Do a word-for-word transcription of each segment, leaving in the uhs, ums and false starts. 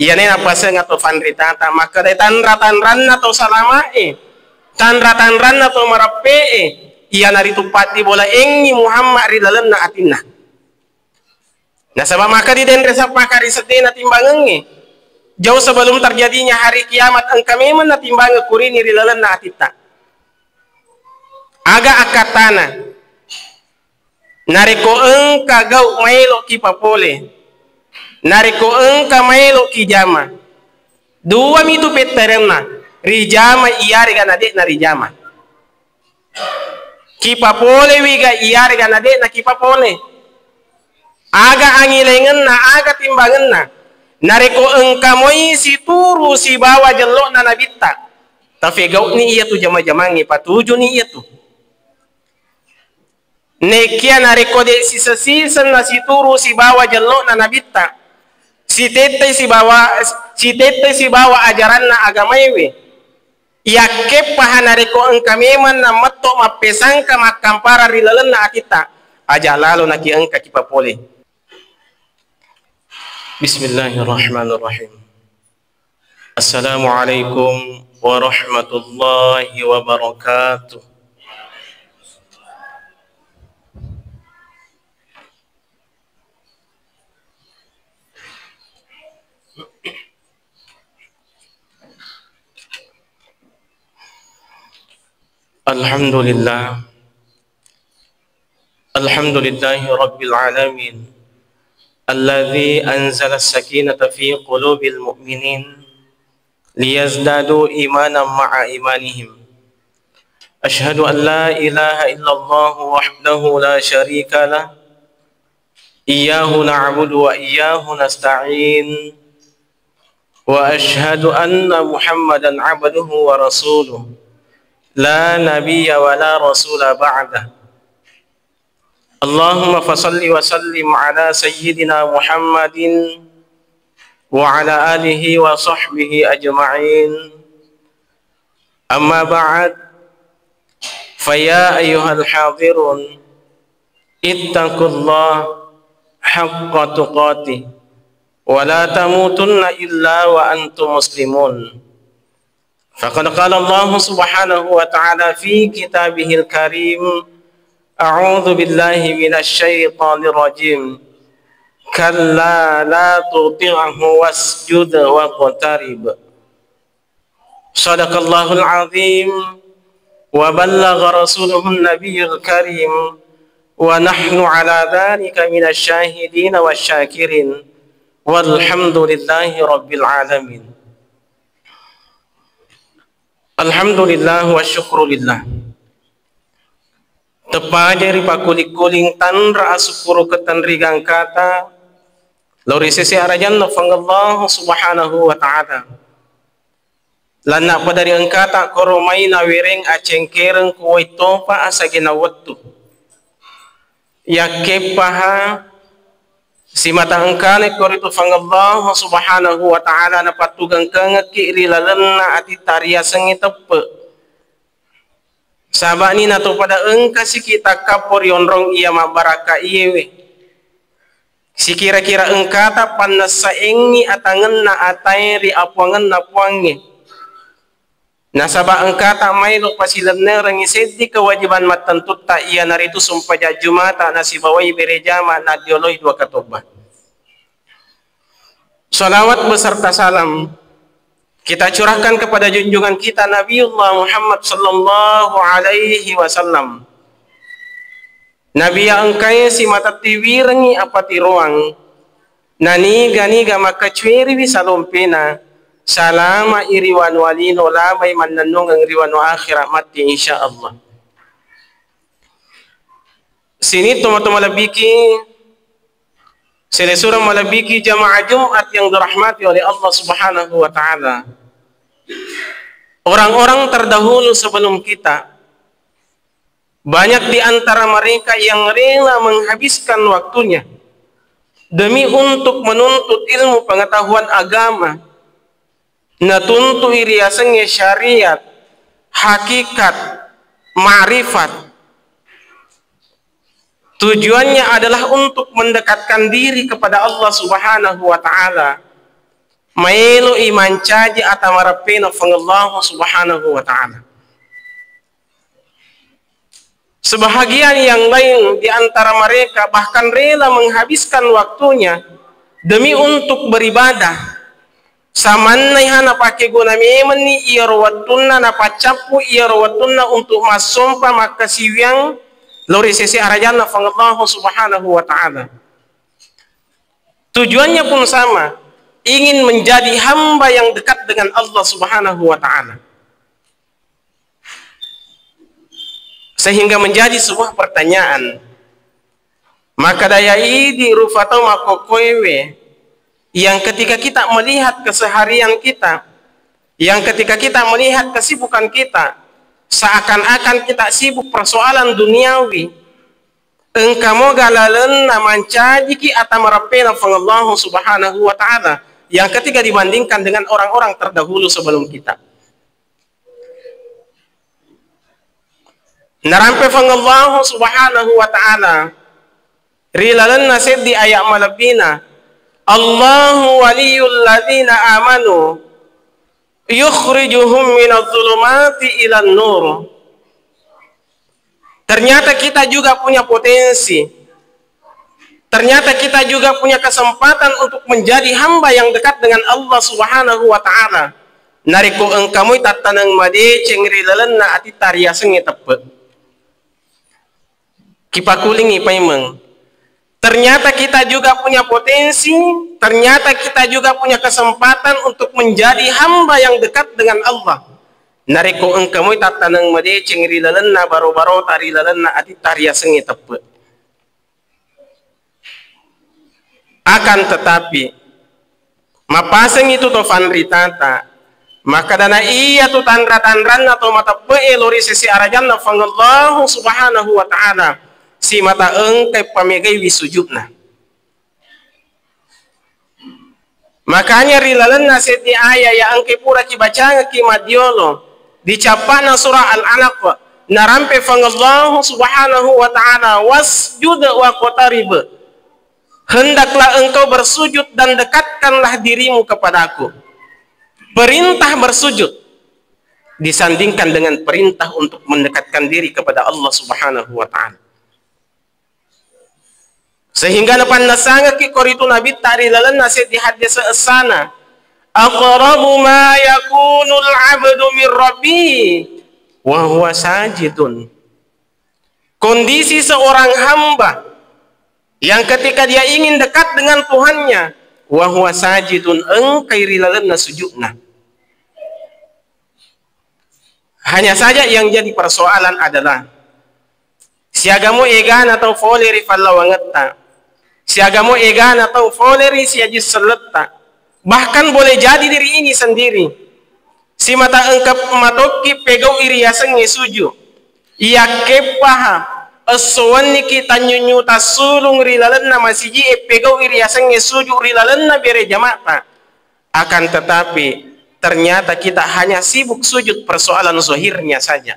Iyana napaseng atau fanritata, makkeda tanra-tanranna tau salama'e, tanra-tanranna tau mareppe'e, iyanaritu paddi bolaengngi Muhammad ri lalenna atinna. Nasaba makkeda denre sappa kari seddena timbangengnge. Jauh sebelum terjadinya hari kiamat engka memang natimbangeng kurini ri lalenna atitta. Aga akkattana? Narekko engka gau maelo ki papole, narekko engka maelo ki jama, dua mitu petterenna, rijama iyarega na de'na rijama. Kipapolewi ga iyarega na de'na kipapole? Aga angilengenna, aga timbangenna? Narekko engka moi situru sibawa jello'na nabitta, tafegau'ni iyatu jama-jamangnge, patujuni iyatu. Nekia narekko de siseng-siseng nasituru sibawa jello'na nabitta, sitette sibawa, sitette sibawa ajaranna agamaewe, yakkeppaha narekko engka memang nametto mappesangka makkamparang ri lalenna atitta, aja lalo naki engka kipapole. Bismillahirrahmanirrahim. Assalamualaikum warahmatullahi wabarakatuh. Alhamdulillah. Alhamdulillahi rabbil alamin. Alladzi anzala sakinata fi qulubil mu'minin liyazdadu imanan ma'a imanihim. Asyhadu an la ilaha illallah wahdahu la syarika lah. Iyyahu na'budu wa iyyahu nasta'in. Wa asyhadu anna Muhammadan abduhu wa rasuluh. La nabiyya wa la rasula ba'dah. Allahumma fasalli wa sallim ala sayyidina Muhammadin wa ala alihi wa sahbihi ajma'in. Amma ba'd, fa ya ayyuhal hadirun, ittaqullah haqqa tuqatih, wa la tamutunna illa wa antum muslimun. Faqad qala Allah subhanahu wa ta'ala fi kitabihil karim, a'udzu billahi minasy syaithanir rajim. Kalla la tuti'hu wasjud waqtarib. Sadaqallahul azim wa ballagha rasuluhun nabiyul karim wa nahnu ala dzalika minasy syahidin wasy syakirin walhamdulillahi rabbil alamin. Alhamdulillah wa syukrulillah. Teppaja ripakuling-kuling tanra asukkurukeng tenri gangkata lao ri sese arajanna Puang Allah Subhanahu wa Ta'ala. Lanna pada ri engkata koro mai nawereng acengkereng kuwai topa asagena wettu. Yakkeppaha simata engkana koritu Puang Allah Subhanahu wa Ta'ala napattugengkengekki ri lalenna atitta riasengnge teppe. Saba'ni nato pada engkasiki takkappo ri onrong iya mabbarakka iyewe. Sikira-kira engkata pannessaengngi atangenna atae ri apuangenna Puangnge. Nasaba engkata maelo pasilennerengngi seddi kewajiban mattentutta, iyanaritu sumpajang Jumata nasibawai bere jama naddioloi dua katobba. Salawat beserta salam kita curahkan kepada junjungan kita Nabiullah Muhammad sallallahu alaihi wasallam. Nabi iya engkae simata tiwirengngi apatiroang, naniga-niga makkacueriwi salompena, salama i ri wanua lino, lamai mannennungeng ri wanua akhirat matti, insya Allah. Sining tomatoa malebbiki, silesureng malebbiki jamaah Jumat yang dirahmati oleh Allah Subhanahu wa Ta'ala. Orang-orang terdahulu sebelum kita, banyak di antara mereka yang rela menghabiskan waktunya demi untuk menuntut ilmu pengetahuan agama, natuntui riasengnge syariat, hakikat, ma'rifat. Tujuannya adalah untuk mendekatkan diri kepada Allah Subhanahu wa Ta'ala. maeloi mancaji ata marappena Puang Allah Subhanahu wa Ta'ala. Sebahagian yang lain di antara mereka bahkan rela menghabiskan waktunya demi untuk beribadah. Samannaiha napake guna memenni iyaro wettunna, napaccappu iyaro wettunna untuk massompa makkasiwiang lao ri sese arajanna Puang Allah Subhanahu wa Ta'ala. Tujuannya pun sama, ingin menjadi hamba yang dekat dengan Allah Subhanahu wa Ta'ala. Sehingga menjadi sebuah pertanyaan, maka daya idi rufa tau makkokkoewe, yang ketika kita melihat keseharian kita, yang ketika kita melihat kesibukan kita, seakan-akan kita sibuk persoalan duniawi, engka moga lalenna mancajiki ata marappena Puang Allah Subhanahu wa Ta'ala, yang ketika dibandingkan dengan orang-orang terdahulu sebelum kita. Narampe Puang Allah Subhanahu wa Ta'ala ri lalenna seddi ayat malebbina, "Allahu waliyul ladzina amanu yukhrijuhum minadz dzulumati ilan nur." Ternyata kita juga punya potensi. Ternyata kita juga punya kesempatan untuk menjadi hamba yang dekat dengan Allah Subhanahu wa Ta'ala. Narekko engka moi tattaneng madeceng ri lalenna atitta riasengnge teppe. Kipakulingi paimeng. Ternyata kita juga punya potensi, ternyata kita juga punya kesempatan untuk menjadi hamba yang dekat dengan Allah. Narekko engka moi tattaneng madeceng ri lalenna baro-barota, ri lalenna atitta riasengnge teppe. Akan tetapi, mappasengngi tu to fanritata, makkadana iyatu tanra-tanranna to mateppe'e lao ri sese arajanna Puang Allahu Subhanahu wa Ta'ala, simata engkai pamegaiwi sujudna. Makanya ri lalenna seddi ayat yang engkai pura kibacangekki maddiolo, di cappa'na surah Al-Alaq, narampe Puang Allahu Subhanahu wa Ta'ala, "Wasjud waqtarib." Hendaklah engkau bersujud dan dekatkanlah dirimu kepadaku. Perintah bersujud disandingkan dengan perintah untuk mendekatkan diri kepada Allah Subhanahu wa Ta'ala. Sehingga napannessangekki koritu Nabitta ri lalenna seddi haddese essana, "Aqrabu ma yakunul abdu min rabbihi wa huwa sajidun." Kondisi seorang hamba yang ketika dia ingin dekat dengan Tuhannya, wa huwa sajidun, engkai ri lalenna sujudna. Hanya saja yang jadi persoalan adalah, siagamo egana tau fole ri fallawangetta, siagamo egana tau fole ri siaji selletta, bahkan boleh jadi diri ini sendiri. Simata engka matokki pegau'i riasengnge suju. Iyakkeppaha, esso wenniki tanynyunyu tassulung ri lalenna masiji'e pegau'i riasengnge suju ri lalenna bere jama'ta. Akan tetapi, ternyata kita hanya sibuk sujud persoalan zahirnya saja.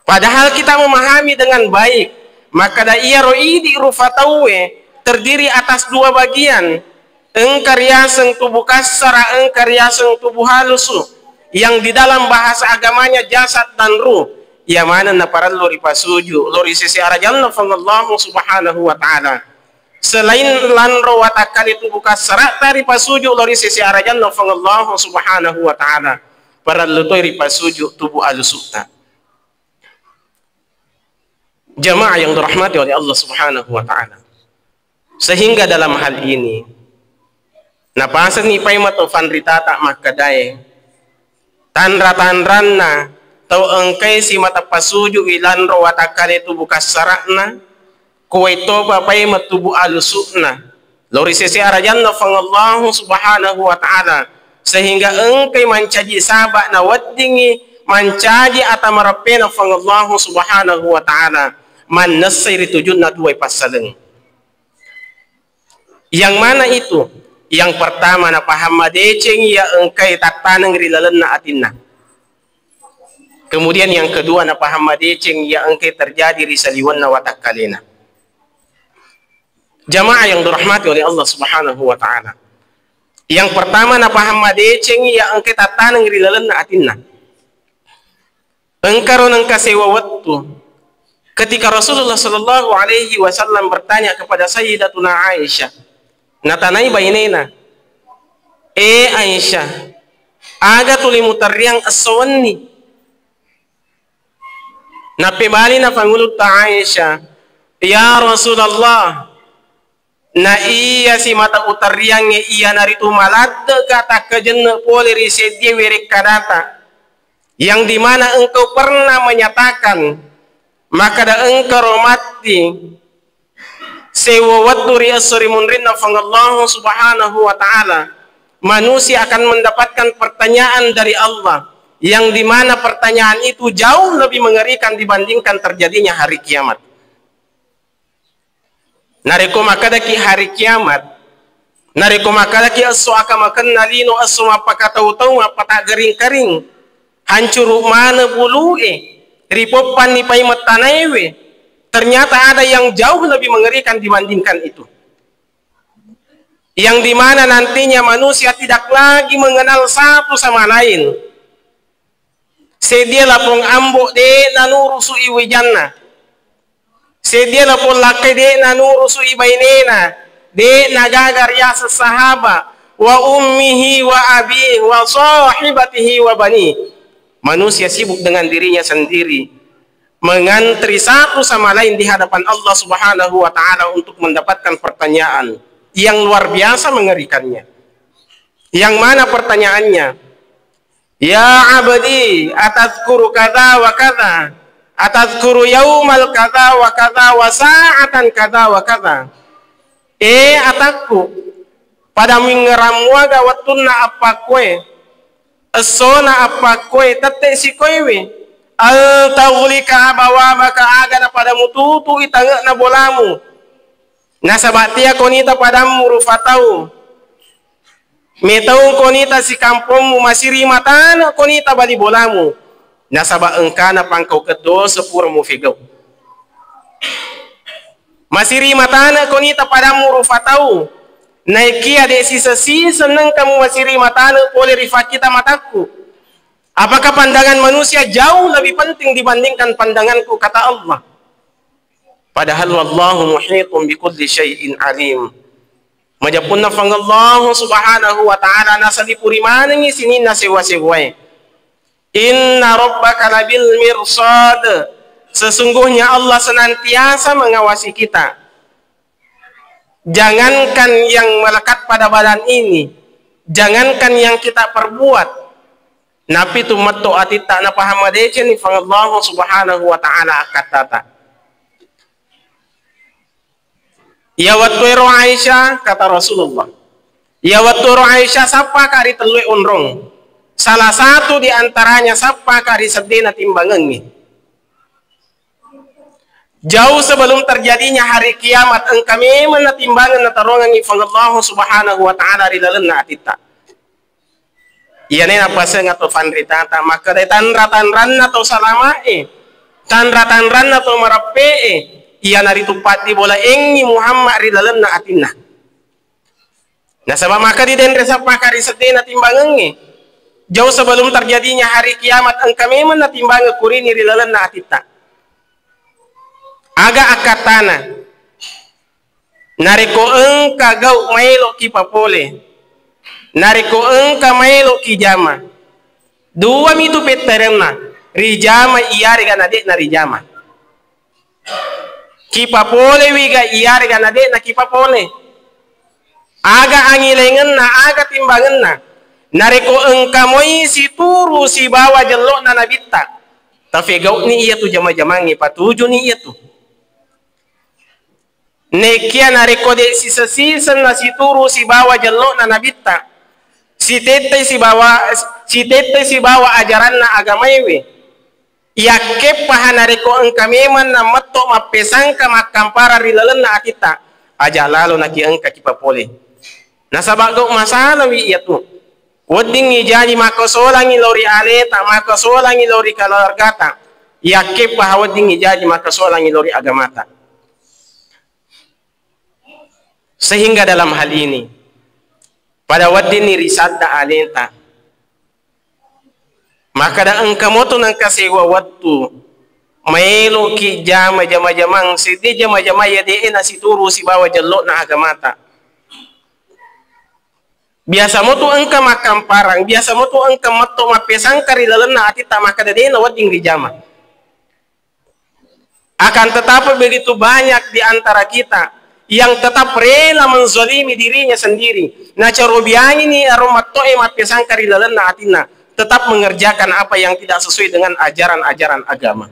Padahal kita memahami dengan baik, makkada iyaro idi rufa tauwe terdiri atas dua bagian, engka riaseng tubuh kassara, engka riaseng tubuh halusu, yang di dalam bahasa agamanya jasad dan ruh, iya maneng naparellu ripasuju lao ri sese arajanna Puang Allahu Subhanahu wa Ta'ala. Selain lanro watakkale tubuh kassara'ta ripasuju lao ri sese arajanna Puang Allahu Subhanahu wa Ta'ala, parellu toi ripasuju tubuh alusutta. Jamaah yang dirahmati oleh Allah Subhanahu wa Ta'ala. Sehingga dalam hal ini, napasenni paimeng to fanritata makkedae, tanra-tanranna tau engkai simata pasuju'i lanro watakkale tubuh kassara'na, kuwaittopa paimeng tubuh alusu'na lao ri sese arajanna Puang Allahu Subhanahu wa Ta'ala, sehingga engkai mancaji saba' naweddingngi mancaji ata marappena Puang Allahu Subhanahu wa Ta'ala, mannessai ri tujunna duai passaleng. Yang mana itu? Yang pertama, napahang madeceng iya engkae tattaneng ri lalenna atinna. Kemudian yang kedua, napahang madeceng iya engkae terjadi ri saliwenna watakkalena. Jamaah yang dirahmati oleh Allah Subhanahu wa Ta'ala. Yang pertama, napahang madecengi iya engka tattaneng ri lalenna atinna. Engkaro nengka sewa wettu ketika Rasulullah sallallahu alaihi wasallam bertanya kepada Sayyidatuna Aisyah, natanai bainena, "Eh Aisyah, aga tuli mutarriang esso wenni?" Nappebali na Pangulutta Aisyah, "Ya Rasulullah, na iya simata utarriangnge iyanaritu maladde'ka takkajenne' pole ri seddie werekkadata, yang dimana engkau pernah menyatakan, makkada engkaro matti sewa wettu ri esso ri munrinna Puang Allah Subhanahu wa Ta'ala, manusia akan mendapatkan pertanyaan dari Allah, yang dimana pertanyaan itu jauh lebih mengerikan dibandingkan terjadinya hari kiamat." Narekko makkedaki hari kiamat, narekko makkedaki esso akamakenna lino, esso mappakatau-tau, mappataggaring-karing, hancuru maneng bulu'e, ripoppanni paimeng tanaewe, ternyata ada yang jauh lebih mengerikan dibandingkan itu. Yang dimana nantinya manusia tidak lagi mengenal satu sama lain. Sedia lapong ambo de' nanurusu'i wijanna. Sedia lapong lakkai de' nanurusu'i bainena. De' nagaga riaseng sahaba. Wa ummihi wa abihi wa sahibatihi wa bani. Manusia sibuk dengan dirinya sendiri, mengantri satu sama lain di hadapan Allah Subhanahu wa Ta'ala untuk mendapatkan pertanyaan yang luar biasa mengerikannya. Yang mana pertanyaannya? "Ya abdi, atadzkuru kadza wa kadza? Atadzkuru yaumal kadza wa kadza wa sa'atan kadza wa kadza?" Eh atakku, pada muingerammuaga wettunna appakkoe, essona appakkoe, tette sikoewe? "Al taghlika abawabaka, aga napada mututu'i tange'na bolamu? Nasaba tea konita padammu rufa tau. Metau konita sikampommu, masiri matane konita bali bolamu. Nasaba engkana pangkau keddo sepura mufegau. Masiri matane konita padammu rufa tau. Naekia de' sisa-sisa nengkamu masiri matane pole ri fakkita matakku. Apakah pandangan manusia jauh lebih penting dibandingkan pandanganku?" kata Allah. Padahal wallahu muhitun bikulli syai'in alim. Majeppunna Puang Allah Subhanahu wa Ta'ala nasalipuri manengngi sininna sewa-sewae. "Inna rabbaka labil mirsad." Sesungguhnya Allah senantiasa mengawasi kita. Jangankan yang melekat pada badan ini, jangankan yang kita perbuat, napitu metto atitta napahang madecenni Puang Allah Subhanahu wa Ta'ala akkattata. Iya wettuero Aisyah, kata Rasulullah, iya wettuero Aisyah, sappaka ri tellue onrong. Salah satu di antaranya sappaka ri seddena timbangengnge. Jauh sebelum terjadinya hari kiamat, engka memeng natimbangeng natarongengngi Puang Allah Subhanahu wa Ta'ala ri lalenna atitta. Iyana napaseng atau fanritata, makkeda tanra-tanranna tau salama'e, tanra-tanranna tau mareppe'e, iyanaritu paddi bolaengngi Muhammad ri lalenna atinna. Nasaba makkeda denre sappaka ri seddena timbangengnge. Jauh sebelum terjadinya hari kiamat, engka memeng natimbangeng kurini ri lalenna atitta. Aga akkattana? Narekko engka gau maelo ki papole, narekko engka maelo ki jama, dua mitu petterenna, rijama iyarega nade'na rijama. Kipapolewi ga iyarega nade'na kipapole? Aga angilengenna, aga timbangenna? Narekko engka moi situru sibawa jello'na nabitta, tafegau'ni iyatu jama-jamangnge, patujuni iyatu. Nekia narekko de siseng-siseng nasituru sibawa jello'na nabitta, sitette sibawa, sitette sibawa ajaranna agamaewe, yakkeppaha narekko engka memang nametto mappesangka makkampara ri lalenna atitta, aja lalo naki engka kipapole. Nasaba gau masalawi iyatu. Weddingngi jaji makkasolangngi lao ri aleta, makkasolangngi lao ri keluargata. Yakkeppaha weddingngi jaji makkasolangngi lao ri agamata. Sehingga dalam hal ini, pada weddinni risadda aleta, makkada engka moto nengka sewa wettu maeloki jama jama-jamang, seddi jama-jama iya de'e nasituru sibawa jello'na agamata. Biasa motu engka makkamparang, biasa motu engka metto mappesangka ri lalenna atitta makkada de' nawedding rijama. Akan tetapi begitu banyak di antara kita yang tetap rela menzalimi dirinya sendiri. Nacarobiangini aro metto'e mappesangka ri lalenna atinna, tetap mengerjakan apa yang tidak sesuai dengan ajaran-ajaran agama.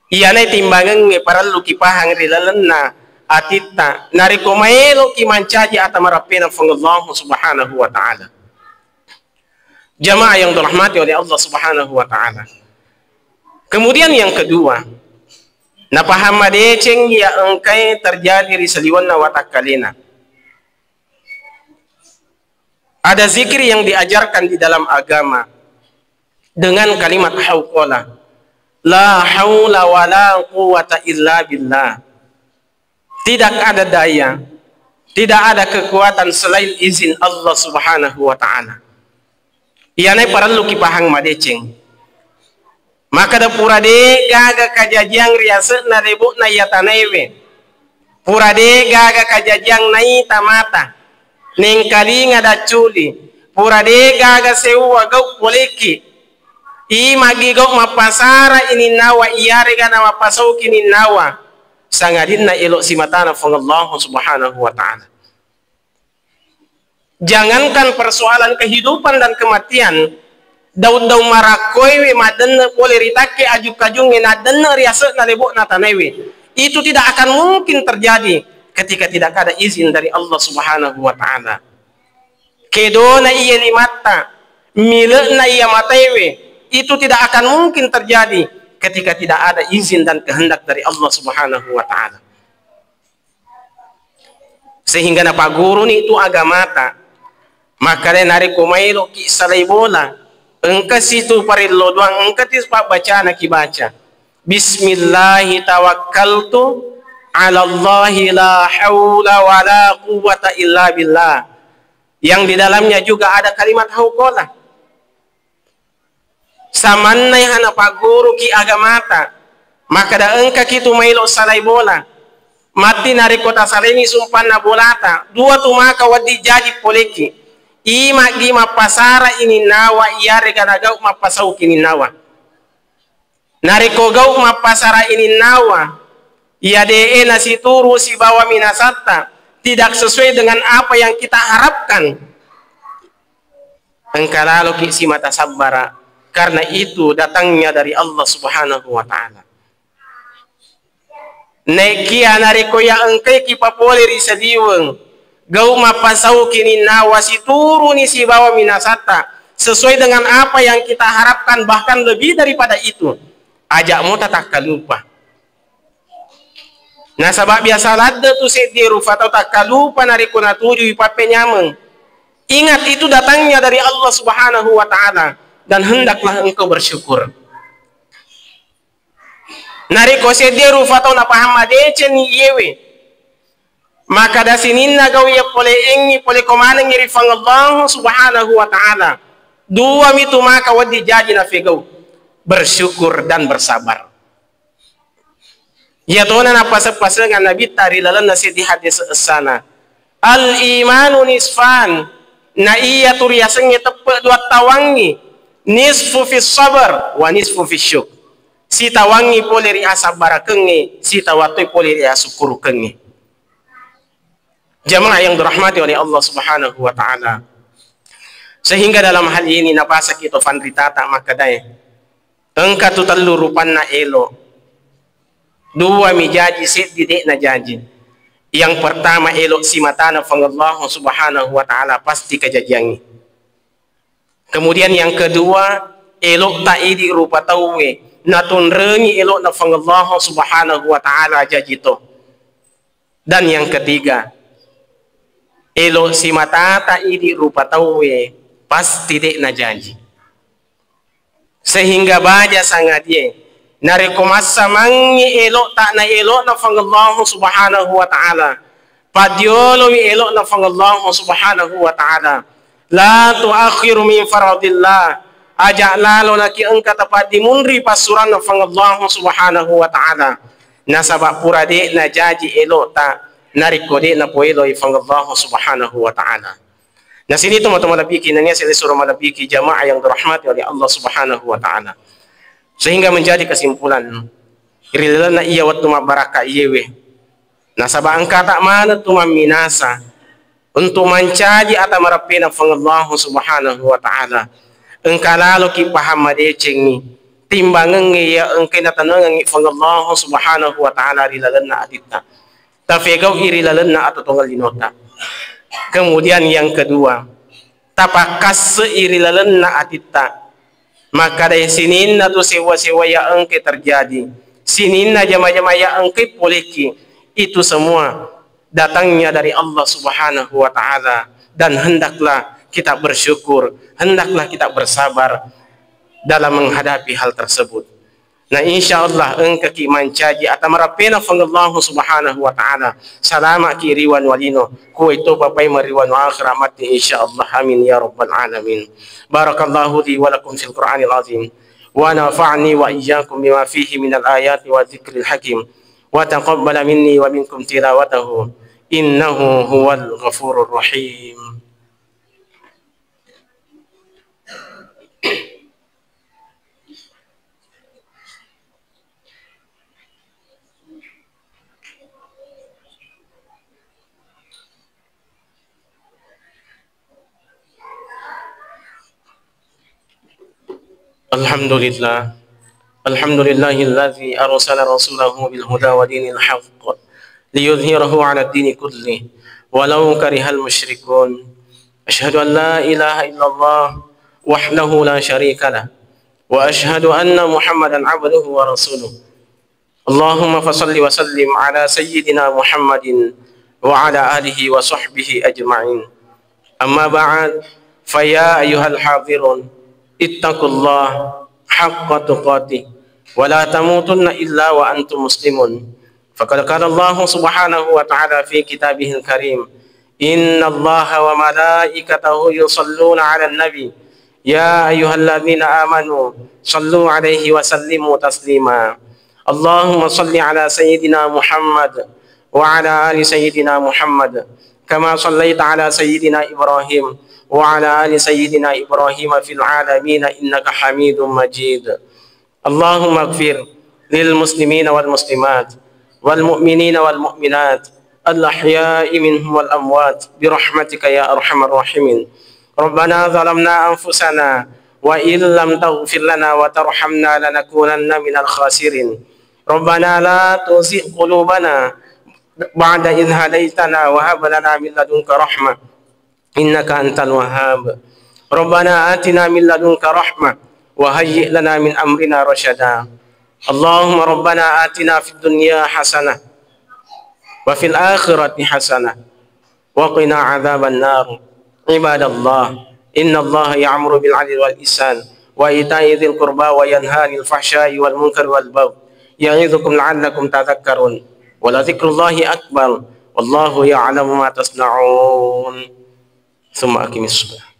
Iyanae timbangengnge parellu kipahang ri lalenna atitta, narekko maeloki mancaji ata marappena Puang Allah Subhanahu wa Ta'ala. Jamaah yang dirahmati oleh Allah Subhanahu wa Ta'ala. Kemudian yang kedua, napahang madeceng iya engkae terjadi ri saliwenna watakkalena. Ada zikir yang diajarkan di dalam agama dengan kalimat hauqalah. La haula wa la quwwata illa billah. Tidak ada daya, tidak ada kekuatan selain izin Allah Subhanahu wa Ta'ala. Iyanae parellu kipahang madeceng. Makkada pura de' gaga kajajiang ri ase'na lebo'na iya tanaewe. Pura de' gaga kajajiang naita mata. Nengkalinga dacculi. Pura de' gaga seuwa gau' poleki. Imaggi gau' mappasara ininnawa iyarega namappasauki ninnawa. Sangadinna elo' simatana Puang Allah Subhanahu wa Ta'ala. Jangankan persoalan kehidupan dan kematian, daung-daung marakkoewe maddenne' pole ri takke aju-kajungnge naddenne' ri ase'na lebo'na tanaewe. Itu tidak akan mungkin terjadi ketika tidak ada izin dari Allah Subhanahu wa Ta'ala. Kedona iya limatta, mile'na iya mataewe, itu tidak akan mungkin terjadi ketika tidak ada izin dan kehendak dari Allah Subhanahu wa Ta'ala. Sehingga napagguruni tu agamata, makkeda narekko maeloki salai bola, engka situ parello doang, engka ti pabbacana kibaca, "Bismillahi tawakkaltu ala Allahi la haula wa la quwwata illa billah." Yang di dalamnya juga ada kalimat hauqalah. Samanna iya napagguruki agamata, makkeda engkaki tu maelo salai bola. Matti narekko tasalaini sumpanna bolata, dua tu maka wedding jaji poleki. Imaggi mappasara ininnawa iyarega nagau mappasauki ninnawa. Narekko gau mappasara ininnawa, iya de'e nasituru sibawa minasatta, tidak sesuai dengan apa yang kita harapkan, engka laloki simata sabbara, karena itu datangnya dari Allah Subhanahu wa Ta'ala. Naekia narekko iya engkaiki papole ri saliweng, gau mappasauki ninnawa situruni sibawa minasatta, sesuai dengan apa yang kita harapkan, bahkan lebih daripada itu, aja mo tatakkalupa. Nasaba biasa ladde tu seddi rufa tau takkalupa narekko natujui pappenyameng. Ingat, itu datangnya dari Allah Subhanahu wa Ta'ala, dan hendaklah engkau bersyukur. Narekko seddi rufa tau napahang madecenni iyewe, makkeda sininna gau iya poleengngi, poleko manengngi ri Puang Allah Subhanahu wa Ta'ala, dua mitu maka wedding jaji nafegau, bersyukur dan bersabar. Iyatona nappaseng-pasengeng Nabitta ri lalenna seddi hadis essana, "Al-imanu nisfan," na iyatu riasengnge teppe dua tawangngi, "nisfu fis sabar wa nisfu fis syuk." Sitawangngi pole ri asabbarakengnge, sitawattoi pole ri asukkurukengnge. Jamaah yang dirahmati oleh Allah Subhanahu wa Ta'ala. Sehingga dalam hal ini napasaki to fanritata makkedae, engka tu tellu rupanna elo. Dua mi jaji, seddi de'na jaji. Yang pertama, elo simatana Puang Allah Subhanahu wa Ta'ala, pasti kajajiangngi. Kemudian yang kedua, elokta idi rupa tauwe, natunrengi elokna Puang Allah Subhanahu wa Ta'ala jaji to. Dan yang ketiga, elo simatata idi rupa tauwe, pasti de'na jaji. Sehingga baja sangadie, narekko massamangngi elokta na elokna Puang Allah Subhanahu wa Ta'ala, Paddiolowi elo'na Puang Allah Subhanahu wa Ta'ala. La tuakhiru min faradillah. Aja' lalo naki engka tapaddimunri passuranna Puang Allah Subhanahu wa Ta'ala. Nasaba pura de' najaji elo'ta narekko de' napoeloi Puang Allah Subhanahu wa Ta'ala. Na sini tomatoa malebbi'ki nennia sele suro malebbi'ki jamaah yang dirahmati oleh Allah Subhanahu wa Ta'ala. Sehingga menjadi kesimpulan, ri lalenna iya wettu mabbarakka iyewe, nasaba engkata maneng tu mamminasa untuk mancaji ata mareppena Puang Allah Subhanahu wa Ta'ala. Engka laloki pahang madecengngi, timbangengnge iya engkae natanongengngi Puang Allah Subhanahu wa Ta'ala ri lalenna atitta. Tafegau'i ri lalenna atotongeng linota. Kemudian yang kedua, tapakkasse'i ri lalenna atitta. Makkadai sininna tu sewwa-sewwa iya engke terjadi, sininna jama-jama iya engke poleki, itu semua datangnya dari Allah Subhanahu wa Ta'ala. Dan hendaklah kita bersyukur, hendaklah kita bersabar dalam menghadapi hal tersebut. Na insya Allah engkaki mancaji ata marappena Puang Allah Subhanahu wa Ta'ala. Salama'ki ri wanua lino, kuwaitto papaimeng ri wanua akhera matti insya Allah. Amin ya rabbal alamin. Barakallahu li wa lakum fil Qur'anil azim. Wa nafa'ni wa iyyakum bima fihi minal ayati wa dzikril hakim. Wa taqabbala minni wa minkum tilawatahu. Innahu huwal ghafurur rahim. الحمد لله. الحمد لله الذي أرسل رسوله بالهدى ودين الحق ليظهره على الدين كله ولو كره المشركون. أشهد أن لا إله إلا الله وحده لا شريك له، وأشهد أن محمدا عبده ورسوله. اللهم فصل وسلم على سيدنا محمد وعلى آله وصحبه أجمعين. أما بعد، فيا أيها الحاضرون، اتقوا الله حق تقاته ولا تموتن إلا وأنتم مسلمون. فقد قال الله سبحانه وتعالى في كتابه الكريم: إن الله وملائكته يصلون على النبي، يا أيها الذين آمنوا صلوا عليه وسلموا تسليما. اللهم صل على سيدنا محمد وعلى آل سيدنا محمد كما صليت على سيدنا إبراهيم وعلى آل سيدنا إبراهيم في العالمين إنك حميد مجيد. اللهم اغفر للمسلمين والمسلمات والمؤمنين والمؤمنات الأحياء منهم والأموات برحمتك يا أرحم الراحمين. ربنا ظلمنا أنفسنا وإن لم تغفر لنا وترحمنا لنكونن من الخاسرين. ربنا لا تزغ قلوبنا بعد إذ هديتنا وهب لنا من لدنك رحمة إنك أنت الوهاب. ربنا آتنا من لدنك رحمة وهيئ لنا من أمرنا رشدا. اللهم ربنا آتنا في الدنيا حسنة وفي الآخرة حسنة وقنا عذاب النار. عباد الله، إن الله يأمر بالعدل والإحسان وإيتاء ذي القربى وينهى عن الفحشاء والمنكر والبغي يعظكم لعلكم تذكرون. ولذكر الله أكبر. والله يعلم ما تصنعون. ثم أقم الصلاة.